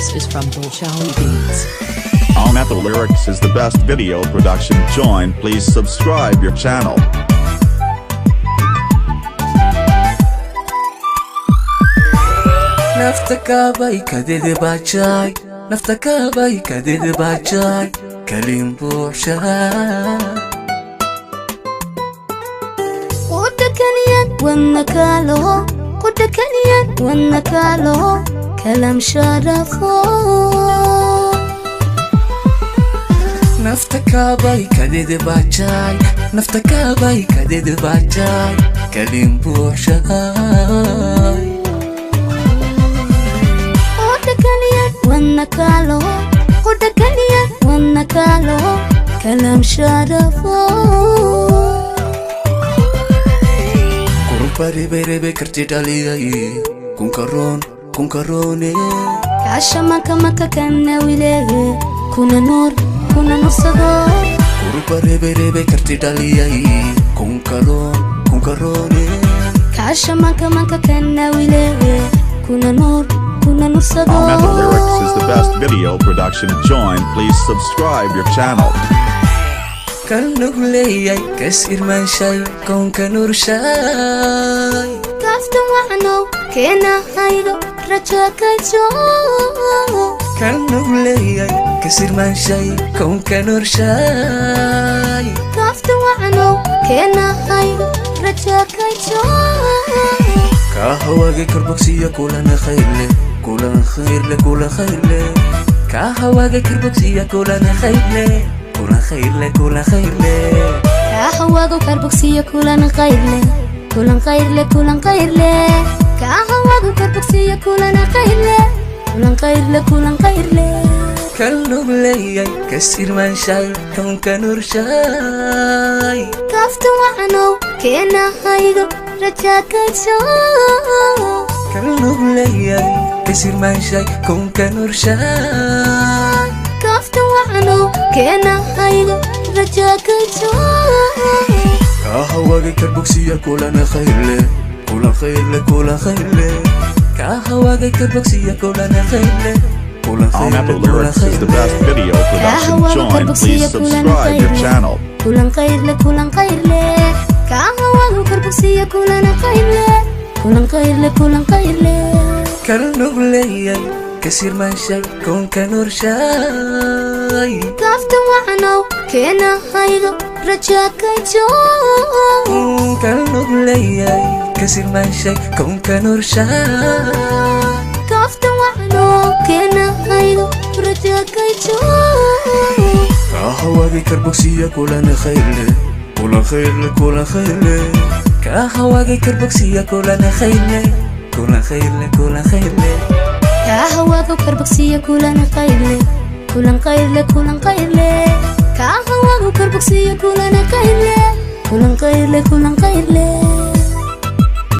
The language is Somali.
This is from Bolshawi Beats. Ahmed Lyrics is the best video production. Join, please subscribe your channel. Nafta kaabay kadidi baajay, nafta kaabay kadidi baajay, kalin buuxshaa. Qudha kaliyan wadna kaalo, qudha kaliyan wadna kaalo, kalam sharafo. Nafta kaabay kadidi baajay, nafta kaabay kadidi baajay, kalin buuxshaa. Qudha kaliyan wadna kaalo, qudha kaliyan wadna kaalo, kalam sharafo. Kurba rebe rebe karti dhaliyay, kunkaroon kunkaroone. Kaasha maka maka kana wileege, kuna nuur kuna nursado. Kurba rebe rebe karti dhaliyay, kunkaroon kunkaroone. Kaasha maka maka kana wileege, kuna nuur kuna nursado. Ahmed Lyrics is the best video production. Join, please subscribe your channel. Kal nugleeyay kas irmaanshay koonka nurshay. Kaafta wacnow keena haydo rajo kajo. Kal nugleeyay kas irmaanshay koonka nurshay. Kaafta wacnow keena haydo rajo kajo. Kaa hawaagay karbogsiya kulana khayrle, kulan khayrle, kulan khayrle. Kaa hawaagay karbogsiya kulana khayrle, kulan khayrle, kulan khayrle. Kaa hawaago karbogsiya kulan qayrle, kulan qayrle, kulan qayrle. Kaa hawaago karbogsiya kulan qayrle, kulan qayrle, kulan qayrle. Kal nugleeyay kas irmaanshay koonka nurshay. Kaafta wacnow keena haydo rajo kajo. Kal nugleeyay kas irmaanshay koonka nurshay. Kaafta wacnow keena haydo rajo kajo. Kaa hawaagay karbogsiya kulana khayrle, kulan khayrle, kulan khayrle. Kaa hawaagay karbogsiya kulana khayrle, kulan Ahmed khayrle, kulan Lyrics is the best khayrle. video production. Hawaago Join, karbogsiya please kulan subscribe your qayrle, channel. Kulan qayrle, kulan qayrle. Kaa hawaago karbogsiya kulan qayrle, kulan qayrle, kulan qayrle. Kal nugleeyay kas irmaanshay koonka nurshay. Kaafta wacnow keena haydo rajo kajo. Kal nugleeyay kas irmaanshay koonka nurshay. Kaafta wacnow keena haydo rajo kajo. Kaa hawaagay karbogsiya kulana khayrle, kulan khayrle, kulan khayrle. Kaa hawaagay karbogsiya kulana khayrle, kulan khayrle, kulan khayrle. Kaa hawaago karbogsiya kulan qayrle, kulan qayrle, kulan qayrle. Kaa hawaago karbogsiya kulan qayrle, kulan qayrle, kulan qayrle.